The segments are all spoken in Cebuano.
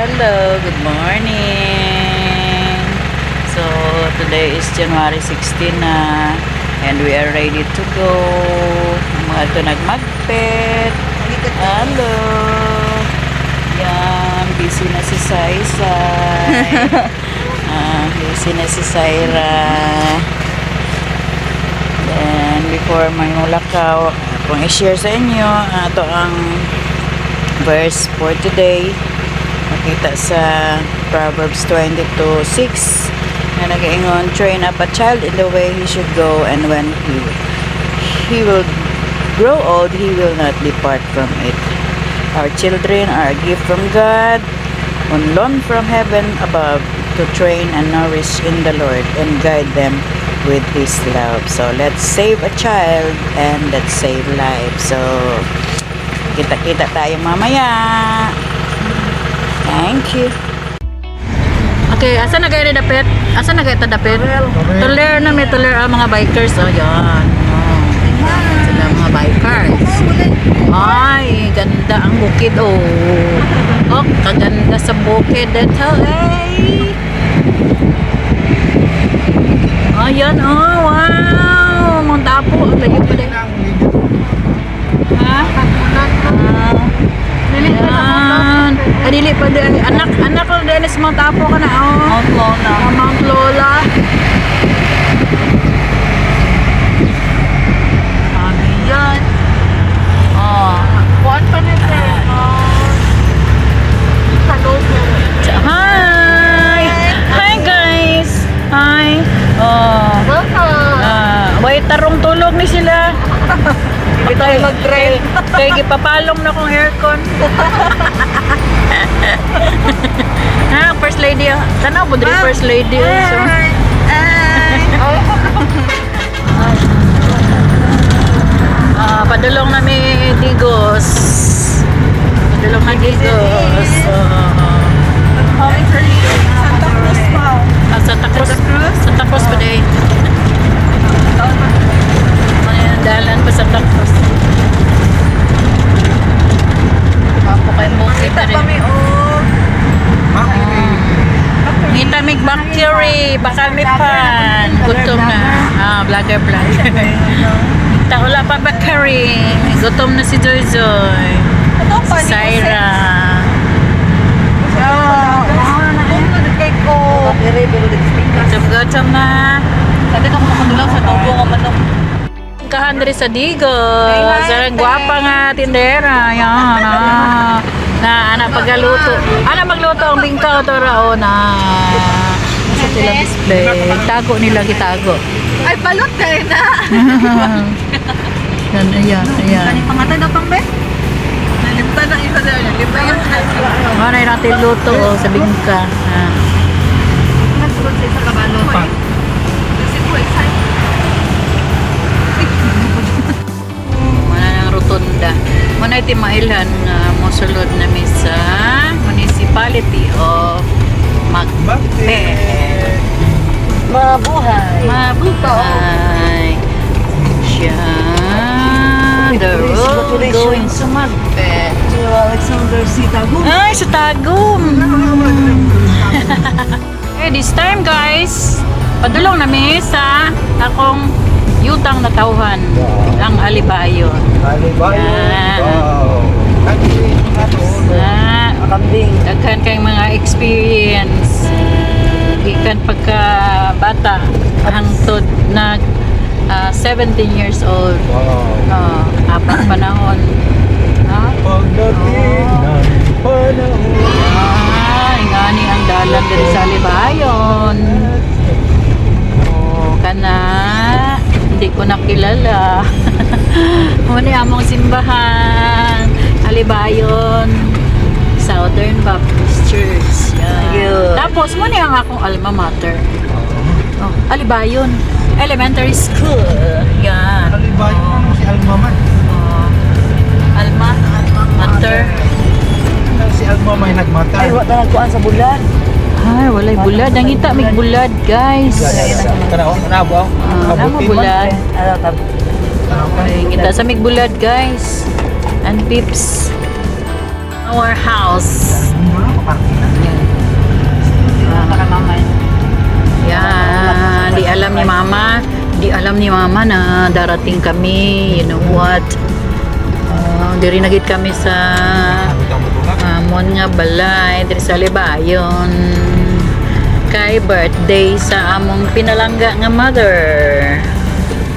Hello, good morning. So, today is January 16 na and we are ready to go. Ang mga ito nagmagpet. Hello. Yan, busy na si Sai Sai. Ah, busy na si Saira. Then, before mangulakaw, akong i-share sa inyo ato ang verse for today. Makita sa Proverbs 22:6 na nagaingon, "Train up a child in the way he should go, and when he will grow old, he will not depart from it." Our children are a gift from God, on loan from heaven above, to train and nourish in the Lord and guide them with His love. So, let's save a child and let's save life. So, kita-kita tayo mamaya. Thank you. Okay, asa na kayo dapit? Asa na kayo ta dapit? Tuler na may tuler ang mga bikers. Oh, yan. Oh. Sila mga bikers. Ay, ganda ang bukid oh. Oh, kaganda sa bukid dito eh. Ayan oh, wow. Mount Apo, ang layo pa din. Ha? Ah. Ayan. Ay, dili pa din. Anak, anak ko din sa Mount Apo ka na oh. Mount Lola. Ah, Mount Lola. Sabi yan. Oh. Kuan pa nito eh. Sa logo. Hi! Hi guys! Hi! Oh. Welcome! Ah, way tarong tulog ni sila. Hindi tayo mag-drive. Kay gipapalong na kong aircon. Ha, first lady. Ah. Tanaw po diri first lady. Oh. So, Hi! Ah, padulong na mi Digos. Padulong na Digos. Oh. Santa Cruz pa. Ah, Santa Cruz. Santa Cruz pa day. Ano yung dalan pa Santa Cruz? Apo kay bukid Kita na rin. kami oh. Ngita mig bakery, bakal mi pan. Gutom na. Ah, vlogger vlogger. Ngita wala pa bakery. Gutom na si Joy Joy. Ito pa Si Saira. Kay ko. Gutom gutom na. Sabi ko makadulaw sa tubo nga manok. Kahan diri sa Digos. Ang gwapa nga tindera. Yan. Ah. Na ana pagaluto. Ana magluto ang bingka to ra oh, na. Sa sila display. Tago nila gitago. Ay, balot kayo na. Yan, ayan, ayan. Pangatay na pang be? Nalimtan na isa na. Lima yun. Ano yung natin luto oh, sa bingka. Ah. Nagsulod sa isa kabalo. Kasi ko excited. Wala nang rotunda. Muna iti mailhan nga mosulod nami sa Municipality of Magpet. Mabuhay. Mabuhay. Siya. The road going to Magpet. Alexander C. Tagum. Ay, sa Tagum. Eh, this time guys, padulong nami sa akong yutang natawhan, ang Alibayon. Alibayo. Yan. Wow. Kambing. Ah, Kambing. daghan kayong mga experience. Gikan pagka bata hangtod nag 17 years old. Wow. Oh, habang panahon. Ha? Pagdating ng panahon. Ay, ngani ang dalan diri sa Alibayon. Oh, kana hindi ko nakilala. Muna among simbahan, Alibayon Southern Baptist Church. Yan. Ayun. Tapos mo ang akong alma mater. Oh, Alibayon Elementary School. Yan. Alibayo, ano si Alma man? Oh, alma mater. Ano si Alma may nagmata? Ay, wala nagkuan sa bulan. Ay, walay bulad. Nangita may bulad, guys. Tanaw, tanaw, oh. Ah, namo bulad. Ano, tab. Ay, ngita sa mig bulad, guys. And pips. Our house. mama na darating kami. You know what? Diri na gid kami sa amon nga balay diri sa Libayon. Kay birthday sa among pinalangga nga mother.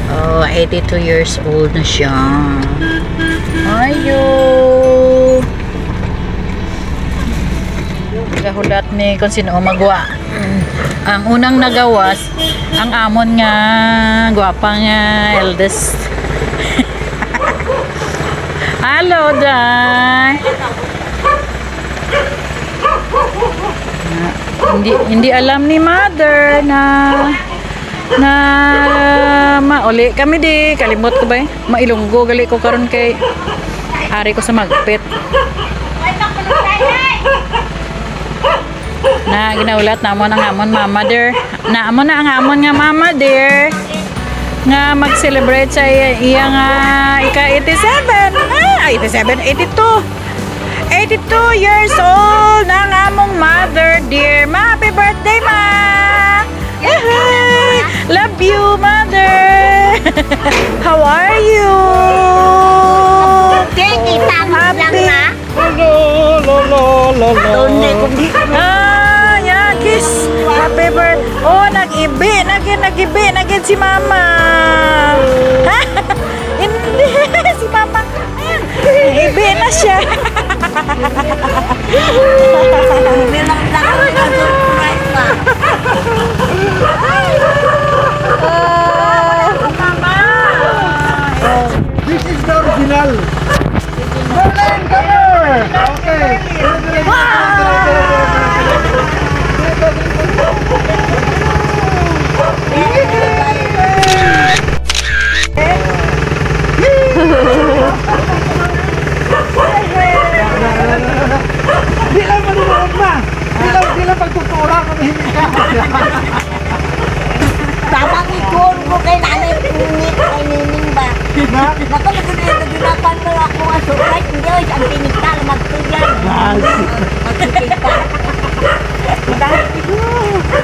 Oh, 82 years old na siya. Ayo. Gahulat ni kung sino magwa. Ang unang nagawas, ang amon nga gwapa nga eldest. Hello, Day. Hindi hindi alam ni mother na na mauli kami di kalimot ko ba eh? Mailonggo gali ko karon kay ari ko sa magpit na ginaulat na mo ang amon mama dear, na amo na ang amon nga mama dear nga mag-celebrate sa iya nga ika 87, ah, 87, 82, 82 years old na ang among mother dear. Ma, happy birthday, ma! Yehey! Love you, mother! How are you? Happy. Lo, lo, lo, lo, lo. Ah, yeah, kiss. Happy birthday. Oh, nag-ibi, nag-ibi, nag si mama. Hindi, si mama. Ibi na siya. This is the original. Berlin, come here! Okay. Di lang manunood ma. Di lang pagtutura kami hindi ka. Tamang ikon ko kay nanay punit kay nining ba. Nakalagod na nagulapan mo ako ang surprise. Hindi, oy, ang tinikta, magtuyan. Magtutikta.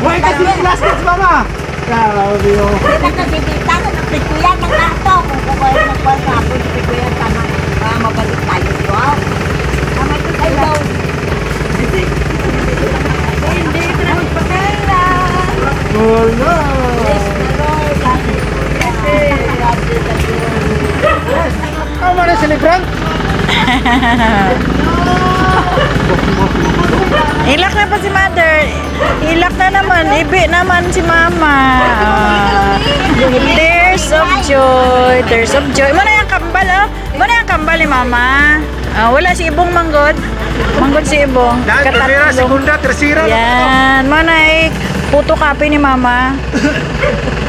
Why kasi last kids mama? Grabe oh. Di ba kasi tita ko, nagpikuyan ng ato. Kung kukuha ng kuha sa ako, nagpikuyan tama. Para mabalik tayo. Wow. Tama ito tayo. Hindi, ito na magpakailan. Wala. Praise the Lord. Hallelujah. Tama na celebrant. Ilak na pa si mother. Ilak na naman. Ibi naman si mama. Ah, tears of joy. Tears of joy. Muna yung kambal, oh. Muna yung kambal ni mama. Ah, wala si Ibong manggod. Manggod si Ibong. Dahil primera, Katatlong. segunda, tercera. Yan. Muna eh, puto kape ni mama.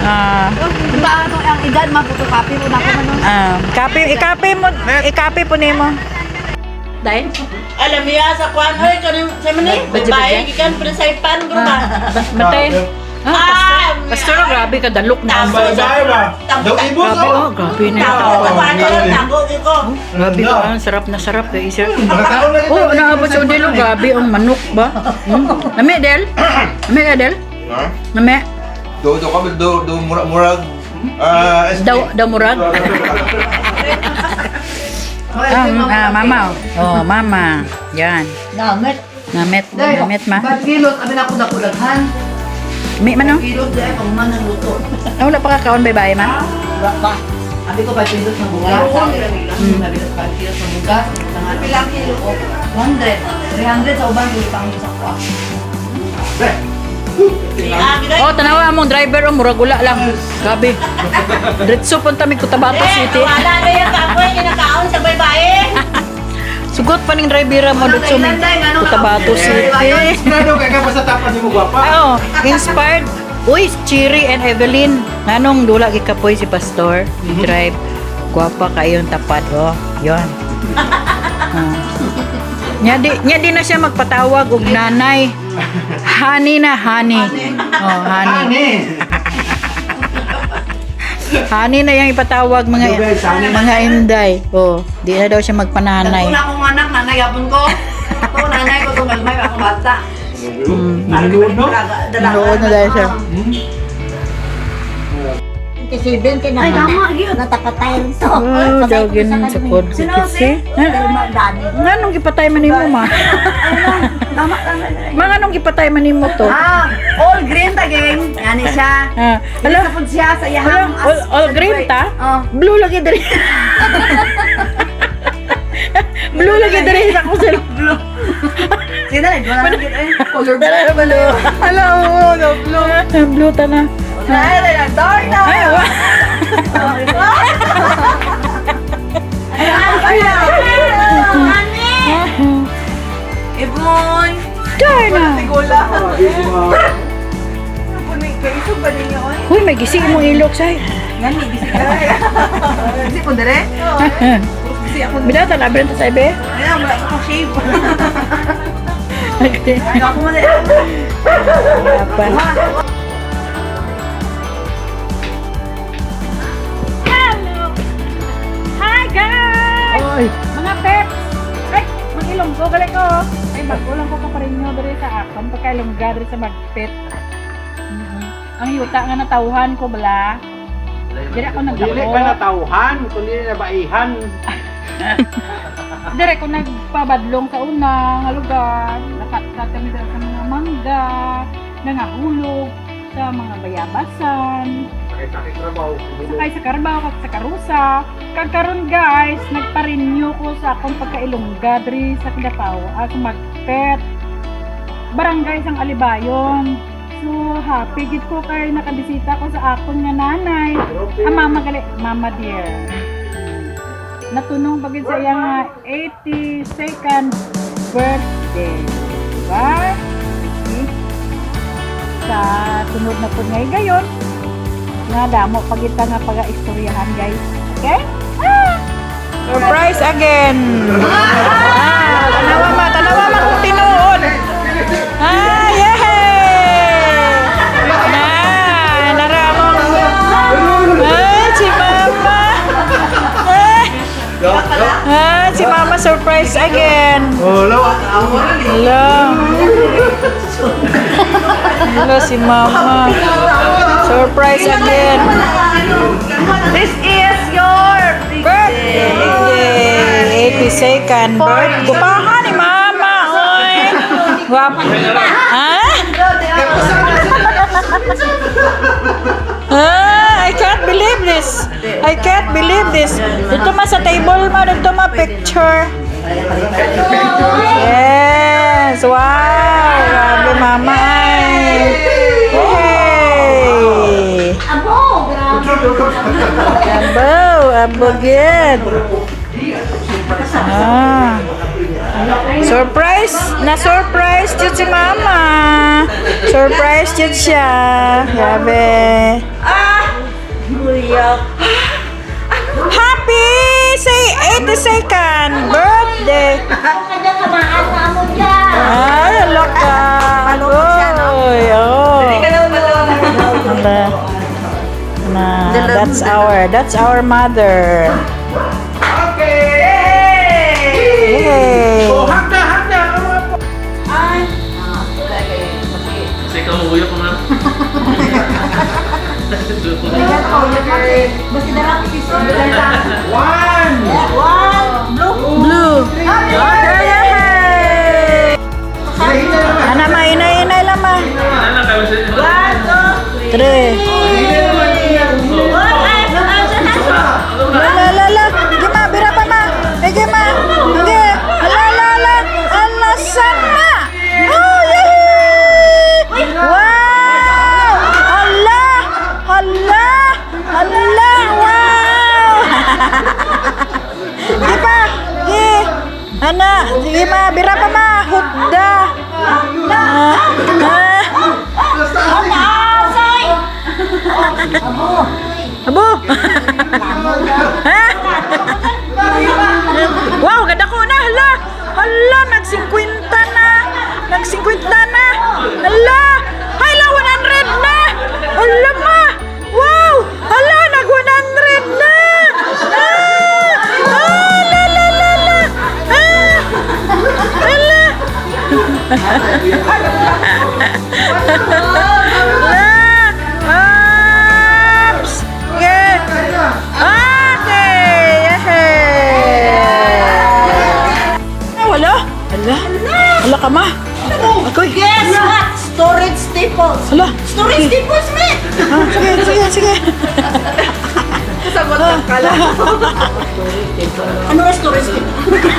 Ah, Ba, ano ang edad, maputo-copy mo na ako man. ah, kape, ikape mo, ikape po nimo. Dahil? Alam niya sa kwan oy kaning sa man ni babae gikan pre sa ipan bro ba. Batay. Ah, pastor, pastor, grabe ka dalok na. Tambo Bye ba? Daw ibon Grabe, oh, grabe na. Tago sa kwan oy, tago ko. Grabe ka, ang sarap na sarap kay sir. Nakataon na Oh, naabot sa Odelo, grabe ang manok ba? Hmm? Nami, Del? Nami ka, Del? Ha? Nami? Do do kami do do murag murag ah SP. Daw, daw murag? Ah, ah, mama. Oh, oh, mama. Yan. Namit. Namit, namit ma. 5 kilos, abi na ako nakulaghan. Mi man oh. Kilos dahil pang man ang luto. Ah, wala pa kakaon bye-bye ma. Wala pa. Abi ko 5 kilos ng bugas. Abi ko 5 kilos ng bugas. Pila kilo? 100. 300 sa uban, kilo pang sa kwa. Oh, tanawa among driver oh, murag ula lang. Grabe. Diretso punta mi Cotabato City. Wala na yan kapoy kinakaon sa babae. Sugot pa ning driver mo diretso mi Cotabato City. Sigurado kay ka basta tapan nimo gwapa. Oh, inspired. Uy, Chiri and Evelyn. Nganong dula gikapoy si Pastor? Drive. Gwapa kayong tapat oh. Yon. Ah. Nya di na siya magpatawag og nanay. Honey na, honey. Oh, honey. Ani. Honey na yung ipatawag mga Ano guys, honey? mga inday. Oh, di na daw siya magpananay. Una akong anak, nanay yapon ko. Ito, nanay ko, tumalmay akong bata. Nanonood no? Nanood na dahil siya. 77 kay na. Ay, tama, gyud. Natapatay rin to. Oh, dawgin sa kod. Sino, Si? Dami. Nga nung gipatay man nimo, ma? Tama, tama. Mga nung gipatay man nimo to? Ah, all green ta gang. Ani siya. Ah, Ala, ala, sa pud siya sa ala, iyahang all green ta? Oh. Blue lagi diri. Blue lagi diri sa akong cellphone. Sige na, wala na gyud eh. Color blue. Tara, blue. Ala, oo, no, blue. Blue ta na. Ay, ay, ay, dark na. Ay, wa. Ibon. Darna. Sigula. Kaisog ba ninyo oy? Uy, may gising imong ilok say. Ngani gisi ka. Gisi ko dire? Gisi ako. Bida ta na ta sa ibe. Ay, wala ko kong shave. Okay. Ano ako man eh. Wala pa. Hello! Hi guys! Mga peps! Ay, mag-ilonggo gali ko. Ay, bago lang ko kaparinyo diri sa akon pagkailongga diri sa magpet. Ang yuta nga natawhan ko bala. Diri ako nagdako. Dili ka natawhan, kundi nabaihan. Dire ko nagpabadlong sa una nga lugar, nakat kami diri sa mga mangga, nangahulog sa mga bayabasan, Sakit-sakit trabaho. sakay sa karabaw kag sa karusa. Kag karon guys, nagpa-renew ko sa akong pagkailongga diri sa Kidapaw, sa Magpet. Barangay sang Alibayon. So happy gid ko kay nakabisita ko sa akon nga nanay. Ah, mama gali, mama dear. Natunong pagid sa iyang 82nd birthday. Diba? Okay. Sa sunod na po ngay gayon, nga damo pagita nga pag-istoryahan guys. Okay? Surprise again! Ah, tanawa ma, tanawa ma kung tinuod. Ah, yay! Na, naramong. Ah, si Mama. Ah, ah, si Mama surprise again. Oh, Hello. Hello si Mama. Surprise again. This is your Birthday! 82nd birthday. Gupahan ni Mama, oy! Guwap. Ha? Ah, I can't believe this. I can't believe this. Dito ma sa table ma, dito ma picture. Yes! Wow! Grabe mama ay. Hey! Abo, grabe. Abo, abo gid. Ah. Surprise! Na surprise jud si Mama. Surprise jud siya. Grabe. Happy say 82nd birthday. Ako ka dyan, kamaan na mo dyan. Ay, alok ka. Oy, oh. Na, that's our mother. Okay! Yay! Oh, hagda, hagda! Kasi ikaw uyok ko na. One! One, blue. Blue. Okay, yay! Ana ma, inay, inay lang ma. Ano lang kayo sa inyo? Three. La la la. Gima, bira pa ma. Ige ma. Ige. La la la. Ala sana. Oh, yay! Wow! Ala! Ala! Ala! Wow! Di pa. Gi. Ana, sige ma, bira pa ma. Hudda. Ah, ah. Asay! Abo! Ha? Wow, ganda ko na! Hala! Hala, nag-50 na! Nag-50 na! Hala! Hala, 100 na! Hala ma! Wow! Hala, nag-100 na! Ah! Ah, la, la, la, la! Ah! Hala! Hala! Ups! Tama. Akoy. Guess what? Storage staples. Hala. Storage staples, man! Ah, sige, sige, sige. Sagot ka kala. Ano na storage staples?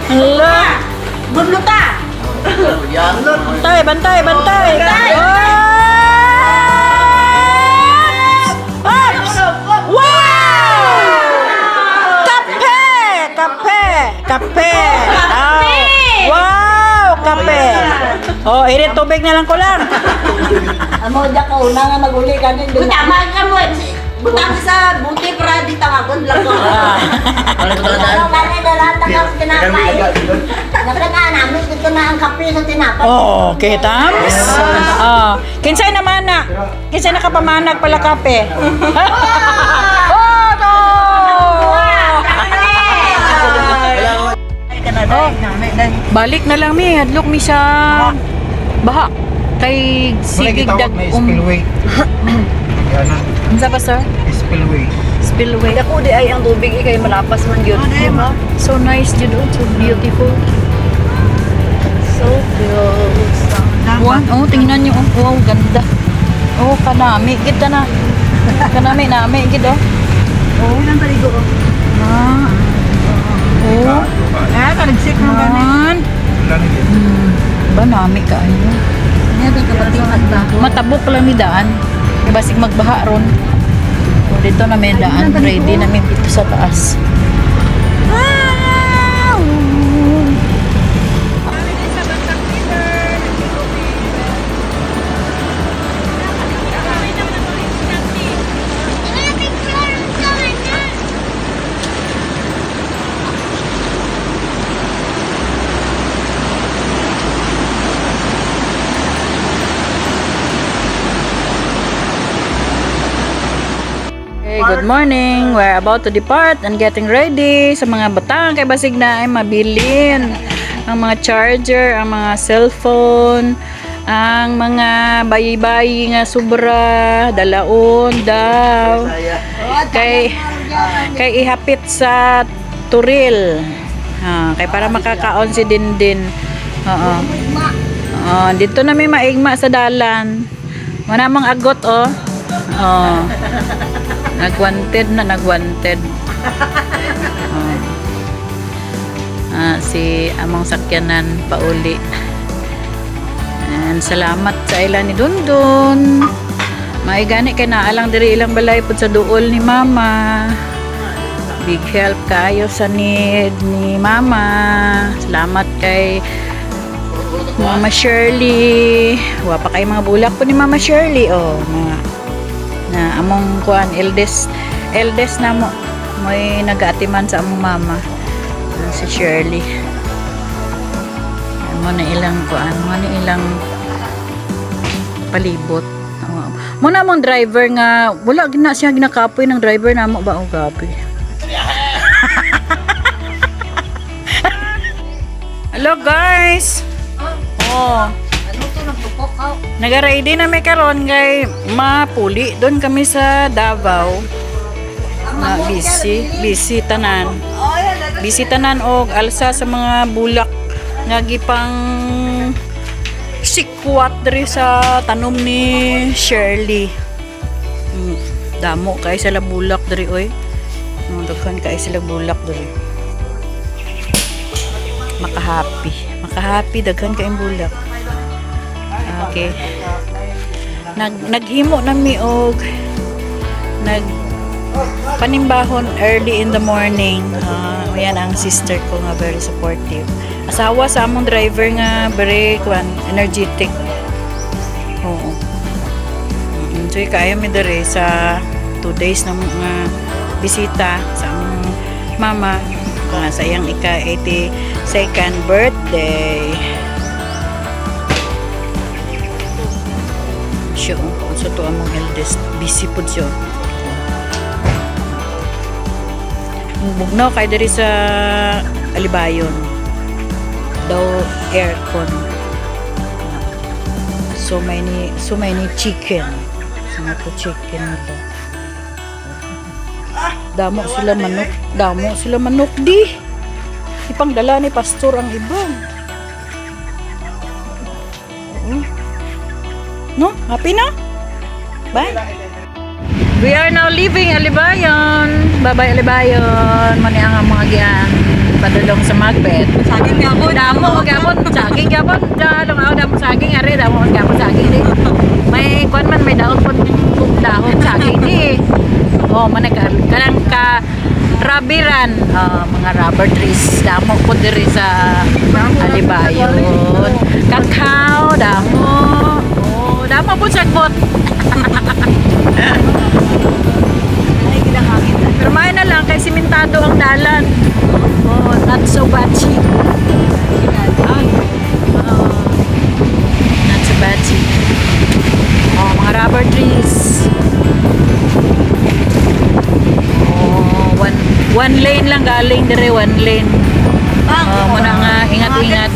Hala. Bunluta! Bantay, bantay, bantay. Bantay! Ops! Ops! Wow! Kape! Kape! Kape! Ah, wow! Kape! Oh, init tubig na lang ko lang. Amo da ka una nga maguli kanin doon. Butama ka mo. Butang sa buti para di tangagon lang ko. Ano gani dalata ka sa tinapay. Nakana namin dito na ang kape sa tinapay. Oh, okay, tams. Oh, kinsay naman na? Kinsay nakapamanag pala kape? Oh, no! Oh, balik na lang mi, hadlok mi sa baha kay Wala sige gitawag dag na spillway. Yan na, Unsa ba, sir? Spillway. Spillway. Dako di ay ang tubig eh, kay malapas man yun. So nice jud, oh, so beautiful. So close. Wow, oh, tingnan niyo, oh, wow, ganda. Oh, kanami gid na. Kanami nami gid oh. Oo, nang taligo oh. Ah. Oh. Eh, kaligsik mo gani. Man. Wala na yun. Ba nami kaayo. Matabok lang mi daan. Kay basig magbaha ron. O, dito na may daan. Ready na mi dito sa taas. Wow! Hey, good morning. We're about to depart and getting ready sa mga batang kay basig na ay mabilin. Ang mga charger, ang mga cellphone, ang mga bayi-bayi nga sobra, dalaon daw. Kay kay ihapit sa turil. Ah, kay para makakaon si Dindin. Oo. Oh, dito na may maigma sa dalan. Wala mang agot oh. Oh. Nagwanted na nagwanted. Oh. Ah, si among sakyanan pauli. And salamat sa ila ni Dundun. Maigani kay naalang diri ilang balay pud sa duol ni Mama. Big help kayo sa need ni Mama. Salamat kay Mama Shirley. Wa pa kay mga bulak po ni Mama Shirley oh, mga na among kuan eldest eldest na mo may nagaatiman sa among mama. Ah, si Shirley. Mo na ilang kuan, mo na ilang palibot. Oo. Mo na among driver nga wala gina siya ginakapoy ng driver namo ba oh gabi. Hello guys. Oh. Ano to nagtupok ka? Naga-ready na may karon kay mapuli doon kami sa Davao. Ah, busy, busy tanan. Busy tanan og alsa sa mga bulak nga gipang sikwat diri sa tanom ni Shirley. Damo kay sila bulak diri oy. Daghan kay sila bulak diri. Makahappy. Makahappy daghan kay bulak. Okay. Naghimo na mi og nag panimbahon early in the morning. Ah, yan ang sister ko nga very supportive. Asawa sa among driver nga very kwan, energetic. Oo. Enjoy kaayo mi diri sa 2 days na mga bisita sa among mama sa iyang ika 82nd birthday. Siya, oh. So to among eldest, busy pud siya. Bugnaw kay diri sa Alibayon. Daw aircon. So many chicken. So po chicken nila. Damo sila manok. Damo sila manok di. Ipangdala ni pastor ang iba. Oo. No? Happy na? Bye. We are now leaving Alibayon. Bye-bye, Alibayon. Mani ang mga gian padulong sa Magbet. Saging nga po. Damo gyapon, saging gyapon. Dalong ako damo saging ari, damo gyapon saging di. May kuan man, may daot pod kung dahon saging di. Oh, man ka kanang ka rabiran, ah, mga rubber trees damo po diri sa Alibayon. Kakao damo. Oh, damo po sagbot. Pero may na lang kay simentado ang dalan. Oh, not so bad cheap. Oh, not so bad cheap. Oh, mga rubber trees. Oh, one one lane lang galing dire, one lane. Oh, muna nga ingat-ingat.